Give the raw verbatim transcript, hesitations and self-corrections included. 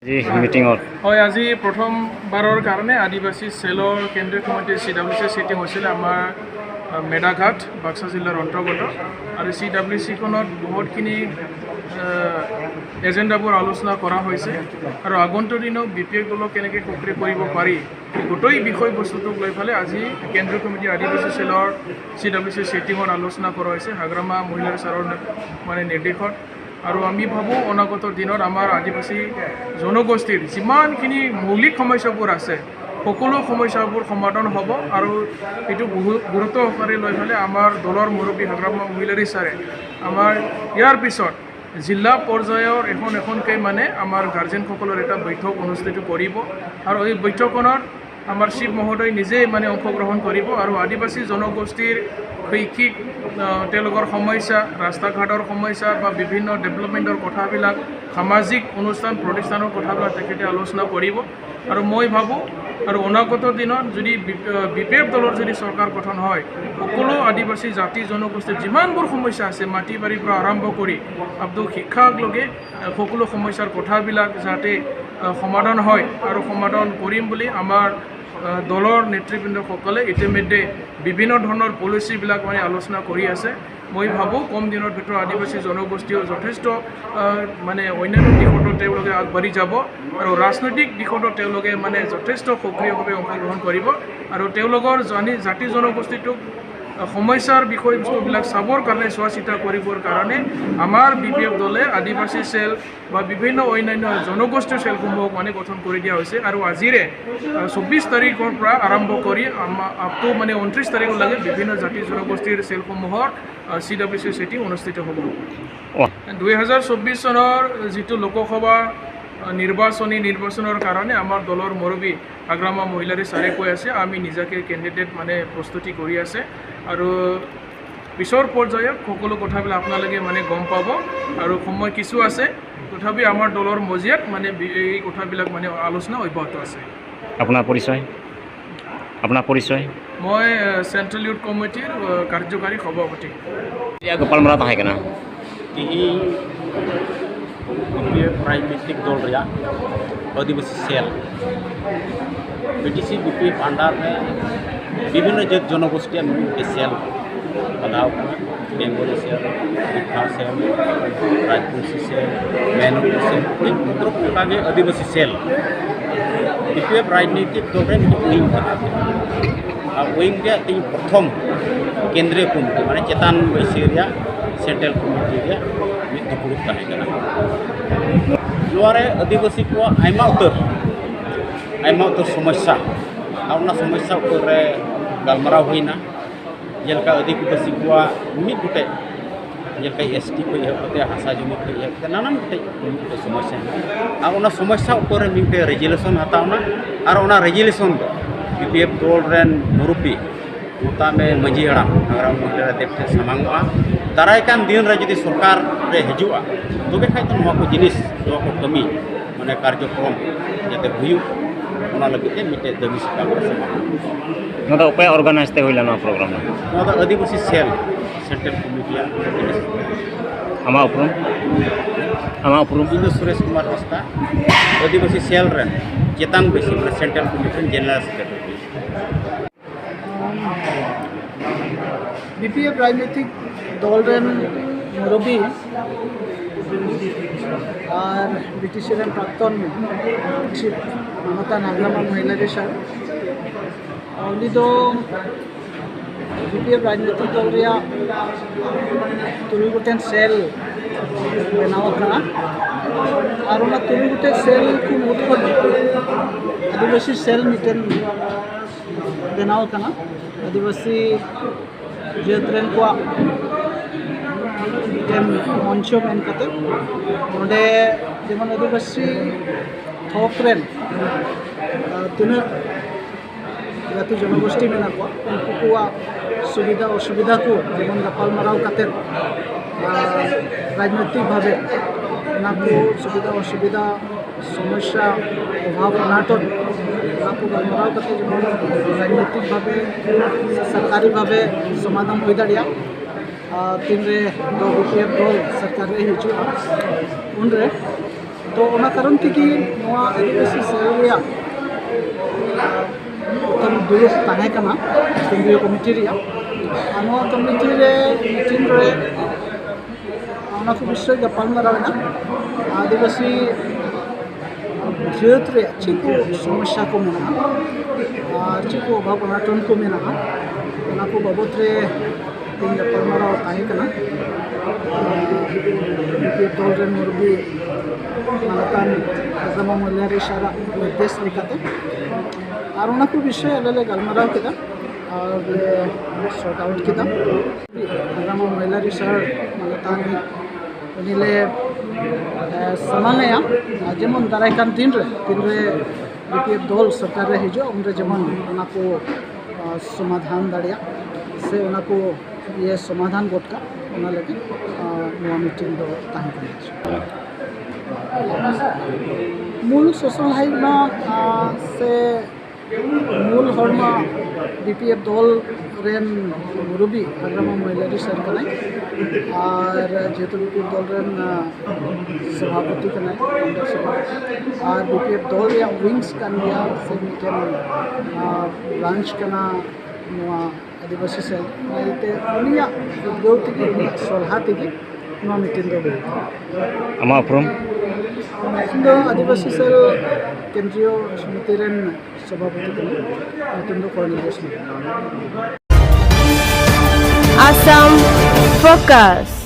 আজি মিটিঙত হয়, আজি প্ৰথমবাৰৰ কাৰণে আদিবাসী চেলৰ কেন্দ্ৰীয় কমিটিৰ চি ডাব্লিউ চি চিটিং হৈছিলে আমাৰ, আহ, মেদাঘাট, বাক্সা জিলাৰ অন্তৰ্গত। আৰু চি ডাব্লিউ চিখনত বহুতখিনি, আহ, এজেণ্ডাবোৰ আলোচনা কৰা হৈছে আৰু আগন্তুক দিনত বি পি এফ দলক কেনেকৈ সক্ৰিয় কৰিব পাৰি, গোটেই বিষয়বস্তুটোক লৈ পেলাই আজি কেন্দ্ৰীয় কমিটি আদিবাসী চেলৰ চি ডাব্লিউ চি চিটিঙত আলোচনা কৰা হৈছে হাগ্ৰামা মহিলাৰী ছাৰৰ নে-, মানে নিৰ্দেশত। আৰু আমি ভাবোঁ অনাগত দিনত আমাৰ আদিবাসী জনগোষ্ঠীৰ যিমানখিনি মৌলিক সমস্যাবোৰ আছে, সকলো সমস্যাবোৰ সমাধান হ'ব। আৰু এইটো বহু গুৰুত্ব সহকাৰে লৈ পেলাই আমাৰ দলৰ মুৰব্বী হাগ্ৰামা মহিলাৰী ছাৰে আমাৰ ইয়াৰ পিছত জিলা পৰ্যায়ৰ এখন এখনকৈ মানে আমাৰ গাৰ্জেনসকলৰ এটা বৈঠক অনুষ্ঠিত কৰিব। আৰু এই বৈঠকখনত আমাৰ চিফ মহোদয় নিজেই মানে অংশগ্ৰহণ কৰিব আৰু আদিবাসী জনগোষ্ঠীৰ শৈক্ষিক, আহ, তেওঁলোকৰ সমস্যা, ৰাস্তা ঘাটৰ সমস্যা বা বিভিন্ন ডেভেলপমেণ্টৰ কথাবিলাক, সামাজিক অনুষ্ঠান প্ৰতিষ্ঠানৰ কথাবিলাক তেখেতে আলোচনা কৰিব। আৰু মই ভাবোঁ আৰু অনাগত দিনত যদি বি পি এফ দলৰ যদি চৰকাৰ গঠন হয়, সকলো আদিবাসী জাতি জনগোষ্ঠীৰ যিমানবোৰ সমস্যা আছে, মাটি বাৰীৰ পৰা আৰম্ভ কৰি আপ টু শিক্ষাক লগে, আহ, সকলো সমস্যাৰ কথাবিলাক যাতে, আহ, সমাধান হয় আৰু সমাধান কৰিম বুলি আমাৰ, আহ, দলৰ নেতৃবৃন্দসকলে ইতিমধ্যে বিভিন্ন ধৰণৰ পলিচিবিলাক মানে আলোচনা কৰি আছে। মই ভাবোঁ কম দিনৰ ভিতৰত আদিবাসী জনগোষ্ঠীয়েও যথেষ্ট, আহ, মানে অন্যান্য দিশতো তেওঁলোকে আগবাঢ়ি যাব আৰু ৰাজনৈতিক দিশতো তেওঁলোকে মানে যথেষ্ট সক্ৰিয়ভাৱে অংশগ্ৰহণ কৰিব আৰু তেওঁলোকৰ জানি-, জাতি জনগোষ্ঠীটোক, আহ, সমস্যাৰ বিষয়বস্তুবিলাক চাবৰ কাৰণে, চোৱা চিতা কৰিবৰ কাৰণে আমাৰ বি পি এফ দলে আদিবাসী চেল বা বিভিন্ন অন্যান্য জনগোষ্ঠীয় চেলসমূহক মানে গঠন কৰি দিয়া হৈছে। আৰু আজিৰে, আহ, চৌব্বিছ তাৰিখৰ পৰা আৰম্ভ কৰি আমা-, আপ টু মানে ঊনত্ৰিছ তাৰিখলৈকে বিভিন্ন জাতি জনগোষ্ঠীৰ চেলসমূহৰ, আহ, চি ডাব্লিউ চি চিটিং অনুষ্ঠিত হ'ব। অ। দুই হাজাৰ চৌব্বিছ চনৰ যিটো লোকসভা, আহ, নিৰ্বাচনী নিৰ্বাচনৰ কাৰণে আমাৰ দলৰ মুৰব্বী হাগ্ৰামা মহিলাৰী ছাৰে কৈ আছে, আমি নিজাকে কেণ্ডিডেট মানে প্ৰস্তুতি কৰি আছে আৰু পিছৰ পৰ্যায়ত সকলো কথাবিলাক আপোনালোকে মানে গম পাব আৰু সময় কিছু আছে, তথাপি আমাৰ দলৰ মজিয়াত মানে বি-, এই কথাবিলাক মানে আলোচনা অব্যাহত আছে। আপোনাৰ পৰিচয়? আপোনাৰ পৰিচয়? মই, আহ, চেণ্ট্ৰেল ইউথ কমিটিৰ, আহ, কাৰ্যকাৰী সভাপতি। ᱤᱭᱟᱹ ᱜᱟᱯᱟᱞᱢᱟᱨᱟᱣ ᱛᱟᱦᱮᱸ ᱠᱟᱱᱟ᱾ ᱛᱤᱦᱤᱧ ᱵᱤ ᱯᱤ ᱮᱯᱷ ᱨᱟᱡᱽᱱᱤᱛᱤᱠ ᱫᱚᱞ ᱨᱮᱭᱟᱜ ᱟᱹᱫᱤᱵᱟᱹᱥᱤ cell, B T C B P F under ᱨᱮ ᱵᱤᱵᱷᱤᱱᱱᱚ ᱡᱟᱹᱛ ᱡᱚᱱᱚᱜᱳᱥᱴᱤᱭᱟᱜ ᱢᱤᱫᱴᱮᱱ ᱥᱮᱞ ᱵᱟᱸᱫᱷᱟᱣ ᱠᱟᱱᱟ᱾ ᱵᱮᱝᱜᱚᱞᱤ ᱥᱮᱞ, ᱜᱩᱨᱠᱷᱟ ᱥᱮᱞ, ᱨᱟᱡᱽᱵᱚᱝᱥᱤ ᱥᱮᱞ, ᱢᱮᱱᱚᱠ ᱥᱮᱞ, ᱚᱱᱠᱟᱜᱮ ᱟᱹᱫᱤᱵᱟᱹᱥᱤ ᱥᱮᱞ᱾ ᱵᱤ ᱯᱤ ᱮᱯᱷ ᱨᱟᱡᱽᱱᱤᱛᱤᱠ ᱫᱚᱞ ᱨᱮ ᱢᱤᱫᱴᱮᱱ ᱩᱭᱤᱝ ᱠᱟᱱᱟ᱾ ᱟᱨ ᱩᱭᱤᱝ ᱨᱮᱭᱟᱜ ᱛᱮᱦᱮᱧ ᱯᱨᱚᱛᱷᱚᱢ ᱠᱮᱱᱫᱨᱤᱭᱚ ᱠᱚᱢᱤᱴᱤ, ᱢᱟᱱᱮ ᱪᱮᱛᱟᱱ ᱵᱟᱹᱭᱥᱤ ᱨᱮᱭᱟᱜ ᱥᱮᱱᱴᱨᱟᱞ ᱠᱚᱢᱤᱴᱤ ᱨᱮᱭᱟᱜ ᱢᱤᱫ ᱫᱩᱯᱲᱩᱵ ᱛᱟᱦᱮᱸ ᱠᱟᱱᱟ᱾ ᱱᱚᱣᱟ ᱨᱮ ᱟᱹᱫᱤᱵᱟᱹᱥᱤ ᱠᱚᱣᱟᱜ ᱟᱭᱢᱟ ᱩᱛᱟᱹᱨ, ᱟᱭᱢᱟ ᱩᱛᱟᱹᱨ ᱥᱚᱢᱚᱥᱥᱟ, ᱟᱨ ᱚᱱᱟ ᱥᱚᱢᱚᱥᱥᱟ ᱩᱯᱚᱨ ᱨᱮ ᱜᱟᱞᱢᱟᱨᱟᱣ ᱦᱩᱭᱱᱟ᱾ ᱡᱮᱞᱮᱠᱟ ᱟᱹᱫᱤᱵᱟᱹᱥᱤ ᱠᱚᱣᱟᱜ ᱢᱤᱫ ᱜᱚᱴᱮᱡ, ᱡᱮᱞᱮᱠᱟ ᱮᱥ ᱴᱤ ᱠᱷᱚᱱ ᱮᱦᱚᱵ ᱠᱟᱛᱮ, ᱦᱟᱥᱟ ᱡᱚᱢᱤ ᱠᱷᱚᱱ ᱮᱦᱚᱵ ᱠᱟᱛᱮ, ᱱᱟᱱᱟᱱ ᱜᱚᱴᱮᱡ ᱢᱤᱫ ᱜᱚᱴᱮᱡ ᱥᱚᱢᱚᱥᱥᱟ ᱢᱮᱱᱟᱜᱼᱟ᱾ ᱟᱨ ᱚᱱᱟ ᱥᱚᱢᱚᱥᱥᱟ ᱩᱯᱚᱨ ᱨᱮ ᱢᱤᱫᱴᱮᱡ ᱨᱮᱡᱩᱞᱮᱥᱚᱱ ᱦᱟᱛᱟᱣ ᱮᱱᱟ, ᱟᱨ ᱚᱱᱟ ᱨᱮᱡᱩᱞᱮᱥᱚᱱ ᱫᱚ ᱵᱤ ᱯᱤ ᱮᱯᱷ ᱫᱚᱞ ᱨᱮᱱ ᱢᱩᱨᱩᱵᱤ, ᱢᱚᱛᱟᱢᱮ ᱢᱟᱹᱡᱷᱤ ᱦᱟᱲᱟᱢ ᱱᱟᱜᱽᱨᱟᱢ ᱢᱚᱱᱫᱤᱨ ᱨᱮ ᱫᱮᱵ ᱴᱷᱮᱱ ᱥᱟᱢᱟᱝᱚᱜᱼᱟ᱾ ᱫᱟᱨᱟᱭ ᱠᱟᱱ ᱫᱤᱱ ᱨᱮ ᱡᱩᱫᱤ ᱥᱚᱨᱠᱟᱨ ᱨᱮ ᱦᱤᱡᱩᱜᱼᱟ, ᱛᱚᱵᱮ ᱠᱷᱟᱡ ᱫᱚ ᱱᱚᱣᱟ ᱠᱚ ᱡᱤᱱᱤᱥ, ᱱᱚᱣᱟ ᱠᱚ ᱠᱟᱹᱢᱤ, ᱢᱟᱱᱮ ᱠᱟᱨᱡᱚᱠᱨᱚᱢ ᱡᱟᱛᱮ ᱦᱩᱭᱩᱜ, ᱚᱱᱟ ᱞᱟᱹᱜᱤᱫ ᱛᱮ ᱢᱤᱫᱴᱮᱡ ᱫᱟᱹᱵᱤ ᱥᱟᱠᱟᱢ ᱞᱮ ᱥᱟᱢᱟᱝ᱾ ᱱᱚᱣᱟ ᱫᱚ ᱚᱠᱚᱭᱟᱜ ᱚᱨᱜᱟᱱᱟᱭᱤᱡᱽ ᱛᱮ ᱦᱩᱭ ᱞᱮᱱᱟ ᱱᱚᱣᱟ ᱯᱨᱳᱜᱨᱟᱢ ᱫᱚ? ᱱᱚᱣᱟ ᱫᱚ ᱟᱹᱫᱤᱵᱟᱹᱥᱤ ᱥᱮᱞ, ᱥᱮᱱᱴᱨᱟᱞ ᱠᱚᱢᱤᱴᱤᱭᱟᱜ ᱡᱤᱱᱤᱥ᱾ ᱟᱢᱟᱜ ᱩᱯᱨᱩᱢ? ᱟᱢᱟᱜ ᱩᱯᱨᱩᱢ? ᱤᱧ ᱫᱚ ᱥᱩᱨᱮᱥ ᱠᱩᱢᱟᱨ ᱦᱟᱸᱥᱫᱟ, ᱟᱹᱫᱤᱵᱟᱹᱥᱤ ᱥᱮᱞ ᱨᱮᱱ ᱪᱮᱛᱟᱱ ᱵᱟᱹᱭᱥᱤ, ᱢᱟᱱᱮ ᱥᱮᱱᱴᱨᱟᱞ ᱠᱚᱢᱤᱴᱤ ᱨᱮᱱ general secretary. B P F ᱨᱟᱡᱽᱱᱳᱭᱛᱤᱠ ᱫᱚᱞ ᱨᱮᱱ ᱢᱩᱨᱚᱵᱵᱤ ᱟᱨ ᱵᱤ ᱴᱤ ᱥᱤ ᱨᱮᱱ ᱯᱨᱟᱠᱛᱚᱱ ᱪᱤᱯ ᱢᱟᱱᱚᱛᱟᱱ ᱦᱟᱜᱨᱟᱢᱟ ᱢᱚᱦᱤᱞᱟ ᱨᱮᱥᱟᱨ, ᱩᱱᱤ ᱫᱚ ᱵᱤ ᱯᱤ ᱮᱯᱷ ᱨᱟᱡᱽᱱᱳᱭᱛᱤᱠ ᱫᱚᱞ ᱨᱮᱭᱟᱜ ᱛᱩᱨᱩᱭ ᱜᱚᱴᱮᱱ ᱥᱮᱞ ᱵᱮᱱᱟᱣ ᱟᱠᱟᱱᱟ᱾ ᱟᱨ ᱚᱱᱟ ᱛᱩᱨᱩᱭ ᱜᱚᱴᱮᱱ ᱥᱮᱞ ᱠᱚ ᱢᱩᱫᱽ ᱠᱷᱚᱱ ᱟᱹᱫᱤᱵᱟᱹᱥᱤ ᱥᱮᱞ ᱢᱤᱫᱴᱮᱱ ᱵᱮᱱᱟᱣ ᱟᱠᱟᱱᱟ᱾ ᱟᱹᱫᱤᱵᱟᱹᱥᱤ ᱡᱟᱹᱛ ᱨᱮᱱ ᱠᱚᱣᱟᱜ ᱢᱤᱫᱴᱮᱱ ᱢᱚᱧᱪᱚ ᱢᱮᱱ ᱠᱟᱛᱮ, ᱚᱸᱰᱮ ᱡᱮᱢᱚᱱ ᱟᱹᱫᱤᱵᱟᱹᱥᱤ ᱛᱷᱚᱠ ᱨᱮᱱ, ᱟᱨ ᱛᱤᱱᱟᱹᱜ ᱡᱟᱹᱛᱤ ᱡᱚᱱᱚᱜᱳᱥᱴᱤ ᱢᱮᱱᱟᱜ ᱠᱚᱣᱟ, ᱩᱱᱠᱩ ᱠᱚᱣᱟᱜ ᱥᱩᱵᱤᱫᱷᱟ ᱚᱥᱩᱵᱤᱫᱷᱟ ᱠᱚ ᱡᱮᱢᱚᱱ ᱜᱟᱯᱟᱞᱢᱟᱨᱟᱣ ᱠᱟᱛᱮ, ᱟᱨ ᱨᱟᱡᱽᱱᱳᱭᱛᱤᱠ ᱵᱷᱟᱵᱮ ᱚᱱᱟ ᱠᱚ ᱥᱩᱵᱤᱫᱷᱟ ᱚᱥᱩᱵᱤᱫᱷᱟ, ᱥᱚᱢᱚᱥᱥᱟ, ᱚᱵᱷᱟᱵᱽ ᱚᱱᱟᱴᱚᱱ, ᱚᱱᱟ ᱠᱚ ᱜᱟᱞᱢᱟᱨᱟᱣ ᱠᱟᱛᱮ ᱡᱮᱢᱚᱱ ᱨᱟᱡᱽᱱᱳᱭᱛᱤᱠ ᱵᱷᱟᱵᱮ ᱥᱮ ᱥᱚᱨᱠᱟᱨᱤ ᱵᱷᱟᱵᱮ ᱥᱚᱢᱟᱫᱷᱟᱱ ᱦᱩᱭ ᱫᱟᱲᱮᱭᱟᱜ᱾ ᱟᱨ ᱛᱤᱱᱨᱮ ᱫᱚ ᱵᱤ ᱯᱤ ᱮᱯᱷ ᱫᱚᱞ ᱥᱚᱨᱠᱟᱨ ᱨᱮ ᱦᱤᱡᱩᱜᱼᱟ, ᱩᱱᱨᱮ ᱛᱚ ᱚᱱᱟ ᱠᱟᱨᱚᱱ ᱛᱮᱜᱮ ᱱᱚᱣᱟ ᱟᱹᱫᱤᱵᱟᱹᱥᱤ ᱥᱮᱞ ᱨᱮᱭᱟᱜ ᱢᱤᱫᱴᱟᱝ ᱫᱩᱲᱩᱵ ᱛᱟᱦᱮᱸ ᱠᱟᱱᱟ ᱠᱮᱱᱫᱨᱤᱭᱚ ᱠᱚᱢᱤᱴᱤ ᱨᱮᱭᱟᱜ᱾ ᱟᱨ ᱱᱚᱣᱟ ᱠᱚᱢᱤᱴᱤ ᱨᱮ ᱢᱤᱴᱤᱝ ᱨᱮ ᱚᱱᱟ ᱠᱚ ᱵᱤᱥᱚᱭ ᱜᱟᱯᱟᱞᱢᱟᱨᱟᱣ ᱮᱱᱟ᱾ ᱟᱹᱫᱤᱵᱟᱹᱥᱤ ᱡᱟᱹᱛ ᱨᱮᱭᱟᱜ ᱪᱮᱫ ᱠᱚ ᱥᱚᱢᱚᱥᱥᱟ ᱠᱚ ᱢᱮᱱᱟᱜᱼᱟ ᱟᱨ ᱪᱮᱫ ᱠᱚ ᱚᱵᱷᱟᱵᱽ ᱚᱱᱟᱴᱚᱱ ᱠᱚ ᱢᱮᱱᱟᱜᱼᱟ, ᱚᱱᱟ ᱠᱚ ᱵᱟᱵᱚᱛ ᱨᱮ ᱛᱮᱦᱮᱧ ᱜᱟᱯᱟᱞᱢᱟᱨᱟᱣ ᱛᱟᱦᱮᱸ ᱠᱟᱱᱟ᱾ ᱵᱤ ᱯᱤ ᱮᱯᱷ ᱫᱚᱞ ᱨᱮᱱ ᱢᱩᱨᱵᱤ ᱢᱟᱱᱚᱛᱟᱱ ᱦᱟᱜᱨᱟᱢᱟ ᱢᱚᱭᱞᱟᱨᱤ ᱥᱟᱨᱟᱜ ᱱᱤᱨᱫᱮᱥ ᱞᱮᱠᱟᱛᱮ, ᱟᱨ ᱚᱱᱟ ᱠᱚ ᱵᱤᱥᱚᱭ ᱟᱞᱮ ᱞᱮ ᱜᱟᱞᱢᱟᱨᱟᱣ ᱠᱮᱫᱟ ᱟᱨ ᱞᱮ ᱥᱚᱨᱴ ᱟᱣᱩᱴ ᱠᱮᱫᱟ᱾ ᱦᱟᱜᱨᱟᱢᱟ ᱢᱚᱭᱞᱟᱨᱤ ᱥᱟᱨ ᱢᱟᱱᱚᱛᱟᱱ ᱩᱱᱤ ᱞᱮ, ᱮ, ᱥᱟᱢᱟᱝ ᱟᱭᱟ, ᱟᱨ ᱡᱮᱢᱚᱱ ᱫᱟᱨᱟᱭ ᱠᱟᱱ ᱫᱤᱱ ᱨᱮ ᱛᱤᱱᱨᱮ ᱵᱤ ᱯᱤ ᱮᱯᱷ ᱫᱚᱞ ᱥᱚᱨᱠᱟᱨ ᱨᱮ ᱦᱤᱡᱩᱜᱼᱟ, ᱩᱱᱨᱮ ᱡᱮᱢᱚᱱ ᱚᱱᱟ ᱠᱚ, ᱟ, ᱥᱚᱢᱟᱫᱷᱟᱱ ᱫᱟᱲᱮᱭᱟᱜ ᱥᱮ ᱚᱱᱟ ᱠᱚ ᱤᱭᱟᱹ ᱥᱚᱢᱟᱫᱷᱟᱱ ᱜᱚᱫ ᱠᱟᱜ, ᱚᱱᱟ ᱞᱟᱹᱜᱤᱫ, ᱟ, ᱱᱚᱣᱟ ᱢᱤᱴᱤᱝ ᱫᱚ ᱛᱟᱦᱮᱸ ᱠᱟᱱᱟ᱾ ᱢᱩᱞ ᱥᱚᱥᱚᱞᱦᱟᱭᱤᱡ ᱢᱟ, ᱟ, ᱥᱮ ᱢᱩᱞ ᱦᱚᱲ ᱢᱟ ᱵᱤ ᱯᱤ ᱮᱯᱷ ᱫᱚᱞ ᱨᱮᱱ ᱢᱩᱨᱩᱵᱤ ᱦᱟᱜᱨᱟᱢᱟ ᱢᱚᱭᱞᱟᱨᱤ ᱥᱟᱨ ᱠᱟᱱᱟᱭ, ᱟᱨ ᱡᱮᱦᱮᱛᱩ ᱵᱤ ᱯᱤ ᱮᱯᱷ ᱫᱚᱞ ᱨᱮᱱ, ᱟ, ᱥᱚᱵᱷᱟᱯᱚᱛᱤ ᱠᱟᱱᱟᱭ, ᱯᱷᱟᱣᱩᱱᱰᱟᱨ ᱥᱚᱵᱷᱟᱯᱚᱛᱤ, ᱟᱨ ᱵᱤ ᱯᱤ ᱮᱯᱷ ᱫᱚᱞ ᱨᱮᱭᱟᱜ ᱣᱤᱝᱥ ᱠᱟᱱ ᱜᱮᱭᱟ, ᱥᱮ ᱢᱤᱫᱴᱮᱱ, ᱟ, ᱵᱨᱟᱧᱪ ᱠᱟᱱᱟ ᱱᱚᱣᱟ ᱟᱹᱫᱤᱵᱟᱹᱥᱤ ᱥᱮᱞ᱾ ᱚᱱᱟ ᱤᱭᱟᱹᱛᱮ ᱩᱱᱤᱭᱟᱜ ᱩᱫᱽᱜᱟᱹᱣ ᱛᱮᱜᱮ, ᱩᱱᱤᱭᱟᱜ ᱥᱚᱞᱦᱟ ᱛᱮᱜᱮ ᱱᱚᱣᱟ ᱢᱤᱴᱤᱝ ᱫᱚ ᱦᱩᱭᱩᱜ ᱠᱟᱱᱟ᱾ ᱟᱢᱟᱜ ᱩᱯᱨᱩᱢ? ᱤᱧ ᱫᱚ ᱟᱹᱫᱤᱵᱟᱹᱥᱤ ᱥᱮᱞ ᱠᱮᱱᱫᱨᱤᱭᱚ ᱥᱚᱢᱤᱛᱤ ᱨᱮᱱ ᱥᱚᱵᱷᱟᱯᱚᱛᱤ ᱠᱟᱹᱱᱟᱹᱧ᱾ ᱧᱩᱛᱩᱢ ᱫᱚ ᱠᱚᱨᱱᱮᱞᱤᱭᱟᱥ ᱢᱩᱨᱢᱩ᱾ Assam Focus.